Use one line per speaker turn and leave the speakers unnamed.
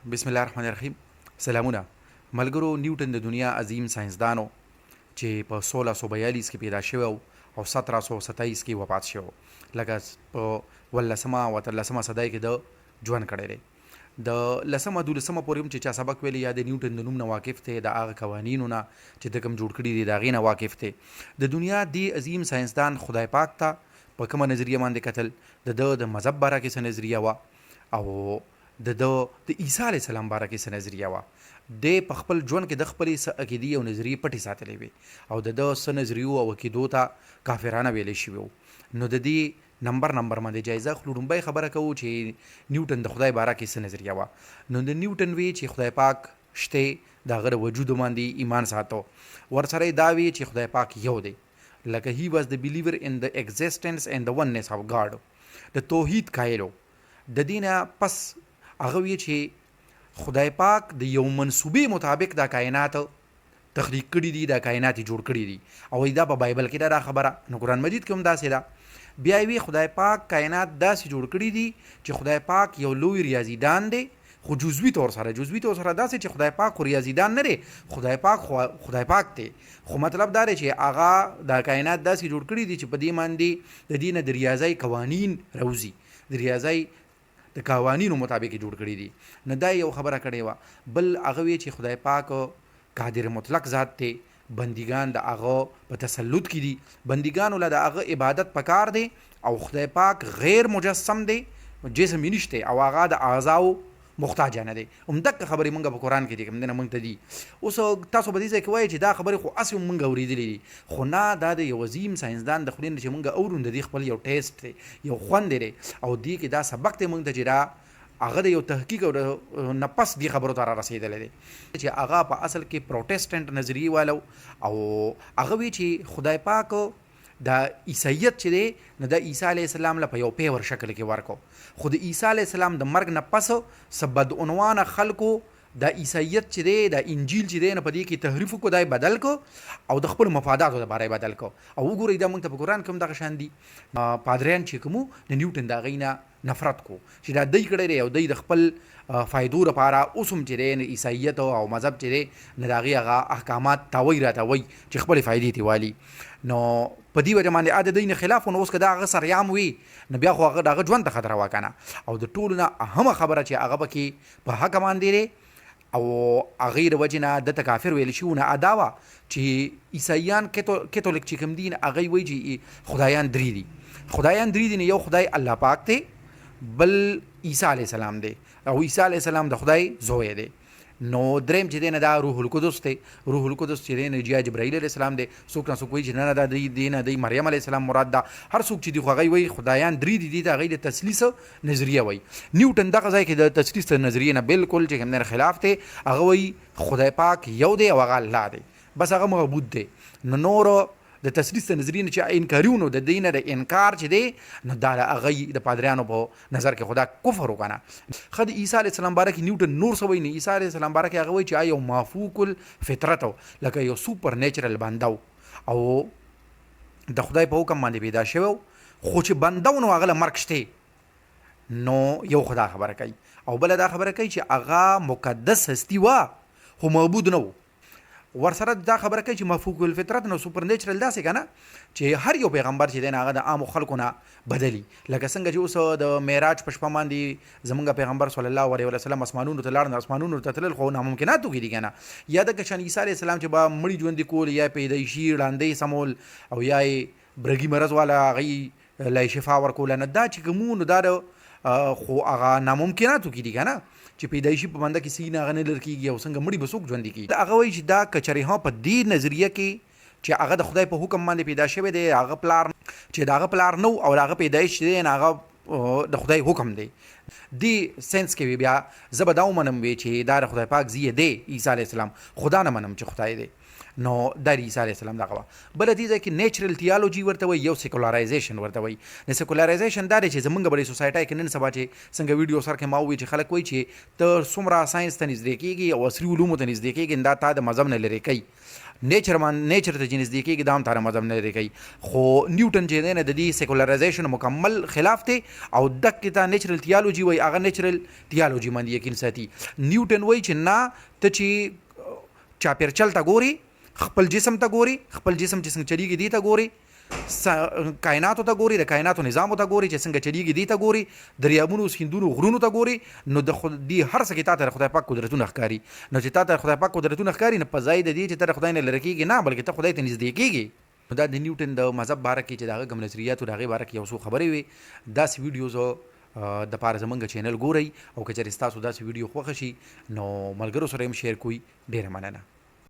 بسم الله الرحمن الرحیم. سلامونه ملګرو. نیوټن د دنیا عظیم ساينسدان و چې په 1642 کې پیدا شوی او 1727 کې وفات شوی، لکه په ولسمه او اتلسمه صدۍ کې د ژوند کړی دی. د لسمه دولسمه پورې هم چې چا سبق ویلی، یا د نیوټن د نوم نه واقف دی، د هغه قوانینو نه چې د کوم جوړ کړي دي د هغې نه واقف دی. د دنیا دی عظیم ساينسدان خدای پاک ته په کومه نظریه باندې کتل، د ده د مذهب باره کې څه نظریه وه او د ده د عیسی علیه السلام باره کې څه نظریه وه؟ دی په خپل ژوند کې د خپلې څه عقیدې او نظریې پټې ساتلې وې او د ده څه نظریو او عقیدو ته کافرانه ویلی شوي وو. نو د دې نمبر نمبر باندې جایزه اخلو. ړومبۍ خبره کوو چې نیوټن د خدای باره کې څه نظریه وه. نو د نیوټن وی چې خدای پاک شته، د هغه د وجود باندې ایمان ساتو. ورسره یې دا وی چې خدای پاک یو دی، لکه He was the believer in the existence and the oneness of God. د توحید قایل و. د دې نه پس هغه وی چې خدای پاک د یو منصوبې مطابق دا کائنات تخلیق کړي دي، دا کائنات یې جوړ کړي دي، او وایي دا په بایبل کې ده دا خبره، نو قرآن مجید کې هم داسې ده. بیا یې وی خدای پاک کائنات داسې جوړ کړي دي چې خدای پاک یو لوی ریاضي دان دی، خو جزوي طور سره، جزوي طور سره داسې چې خدای پاک خو ریاضي دان نه دی، خدای پاک خو خدای پاک دی، خو مطلب دا دی چې هغه دا کائنات داسې جوړ کړي دي چې په دې باندې د دې نه د ریاضي قوانین راوځي، د ریاضي د قوانینو مطابق یې جوړ کړي دي. نو دا یو خبره کړې وه. بل هغه وی چې خدای پاک قادر مطلق ذات دی، بندګان د هغه په تسلط کې دي، بندګانو له د هغه عبادت پکار دی، او خدای پاک غیر مجسم دی، جسم یې نشته او هغه د اعضاو محتاج نه دی. هم دغه خبرې مونږ په قرآن کې دي کوم نه مونږ ته دي. اوس تاسو به دې ځای کې وایئ چې دا خبرې خو هسې هم مونږ اورېدلې دي، خو نه، دا د یو عظیم ساینسدان د خولې نه چې مونږ اورو، د دې خپل یو ټیسټ دی، یو خوند دی، او دې کې دا سبق دی مونږ ته چې دا هغه د یو تحقیق او نه پس دې خبرو ته را رسېدلی دی. چې هغه په اصل کې پروټسټنټ نظریې والو، او هغه وی چې خدای پاک دا عیسایت چې دی نو دا عیسی علیه السلام له په یو پیور شکل کې ورکو، خو د عیسی علیه السلام د مرګ نه پس څه بدعنوانه خلکو دا عیسایت چې دی، دا انجیل چې دی، نو په دې کې تحریف وکړو، دا یې بدل کو او د خپلو مفاداتو لپاره یې بدل کو. او وګورئ، دا موږ ته په قرآن کې هم دغه شان دي. پادریان چې کوم د نیوټن د هغې نه نفرت کو چې دا دی کړی دی، او دی د خپل فایدو لپاره اوس هم چې دی نو عیسایت او مذهب چې دی نو د هغې هغه احکامات تاوی راتاوی چې خپلې فایدې ترې والي. نو په دې وجه باندې د دوی نه خلاف. نو اوس که دا هغه سریام وي نو بیا خو هغه د هغه ژوند ته خطره وه که نه. او د ټولو نه اهمه خبره چې هغه پکې په حق باندې دی او هغې د وجې نه ده ته کافر ویل شي نه ادا وه چې عیسایان کیتولیک چې کوم دي هغوی وایي چې خدایان درې دي، خدایان درې دي. نو یو خدای الله پاک دی، بل عیسی علیه السلام دی او عیسی علیه السلام د خدای زوی دی، نو دریم چې دی نه دا روح القدس دی. روح القدس چې دی نه جیا جبرائیل علیه السلام دی. څوک نه څوک وایي چې نه نه، دا دی دی نه دی مریم علیه السلام مراد ده. هر څوک چې دی، خو هغوی وایي خدایان درې دي. دي ته هغوی د تثلیث نظریه وایي. نیوټن دغه ځای کې د تثلیث د نظریې نه بالکل چې کوم دی خلاف دی. هغه وایي خدای پاک یو دی او هغه الله دی، بس هغه معبود دی. نو نور د تثلیث د نظریې نه چې انکاري نو د دې نه د انکار چې دی نو دا د هغوی د پادریانو په نظر کې خدا کفر وکنه. ښه، د عیسی علیه السلام باره کې نیوټن نور څه وایي؟ نو عیسی علیه السلام باره کې هغه وایي چې یو مافوق الفطرت، لکه یو سوپر نیچرل بنده او د خدای په حکم باندې پیدا شوی، خو چې بنده نو هغه له مرګ شته. نو یو خدا خبره کوي او بله دا خبره کوي چې هغه مقدس هستی وه خو معبود نه و. ورسره دا خبره کوي چې مفوق الفطرت نو سپر نیچرل داسې کنه چې هر یو پیغمبر چې دی هغه د عامو خلکو نه بدلی، لکه څنګه چې اوس د معراج په شپه باندې زمونږ پیغمبر صلی الله علیه وسلم اسمانونو ته لاړ، اسمانونو ته تلل خو ناممکناتو کې دي کنه. یا د کشان عیسی علیه السلام چې به مړي ژوندي کول یا پیدایشي ړاندې سمول او یا برګي مرض والا هغوی لا شفا ورکوله، نه دا چې کوم نو دا د خو هغه ناممکناتو کې دي کنه چې پیدایشي په بنده کې سي نه هغه نه لر کېږي او څنګه مړي به څوک ژوندي کړي. هغه وایي چې دا که چېرې ها په دې نظریه کې چې هغه د خدای په حکم باندې پیدا شوی دی، هغه پلار چې د هغه پلار نه او د هغه پیدایش چې دی نه هغه د خدای حکم دی، دې سنس کې بیا زه به دا ومنم وی چې دا د خدای پاک زیه دی عیسی علیه السلام، خدا نه منم چې خدای دی. نو دا د عیسی علیه السلام دغه وه. بله دې ځای کې نیچرل تیالوجي ورته وایي، یو سیکولرایزیشن ورته وایي. نو سیکولرایزیشن دا دی چې زمونږ په دې سوسایټۍ کې نن سبا چې څنګه ویډیو سر کې ما وویل چې خلک وایي چې ته څومره ساینس ته نږدې کېږي او عصري علومو ته نږدې کېږي نو دا تا د مذهب نه لرې کوي. نیچر باندې نیچر ته چې نږدې کېږي دا هم تا د مذهب نه لرې کوي. خو نیوټن چې دی نه د دې سیکولرایزیشن مکمل خلاف دی او دکې ته نیچرل تیالوجي وایي، هغه نیچرل تیالوجي باندې یقین ساتي. نیوټن وایي چې نه، ته چې چاپیرچل ته ګوري، خپل جسم ته ګوري، خپل جسم چې څنګه چلیږي دې ته ګوري، کائناتو ته ګوري، د کائناتو نظامو ته ګوري چې څنګه چلیږي دې ته ګوري، دریابونو، سیندونو، غرونو ته ګوري، نو د دې هر څه کې تاته د خدای پاک قدرتونه ښکاري. نو چې تاته د خدای پاک قدرتونه ښکاري نو په ځای د دې چې ته د خدای نه لرې کیږي نه، بلکې ته خدای ته نږدې کیږي. نو دا د نیوټن د مذهب باره کې چې د هغه کوم نظریات وو د هغې باره کې یو څو خبرې وې. داسې ویډیوز د پاره زمونږ چینل ګورئ او که چېرې ستاسو داسې ویډیو خوښه شي نو ملګرو سره هم شیر کوئ. ډېره مننه.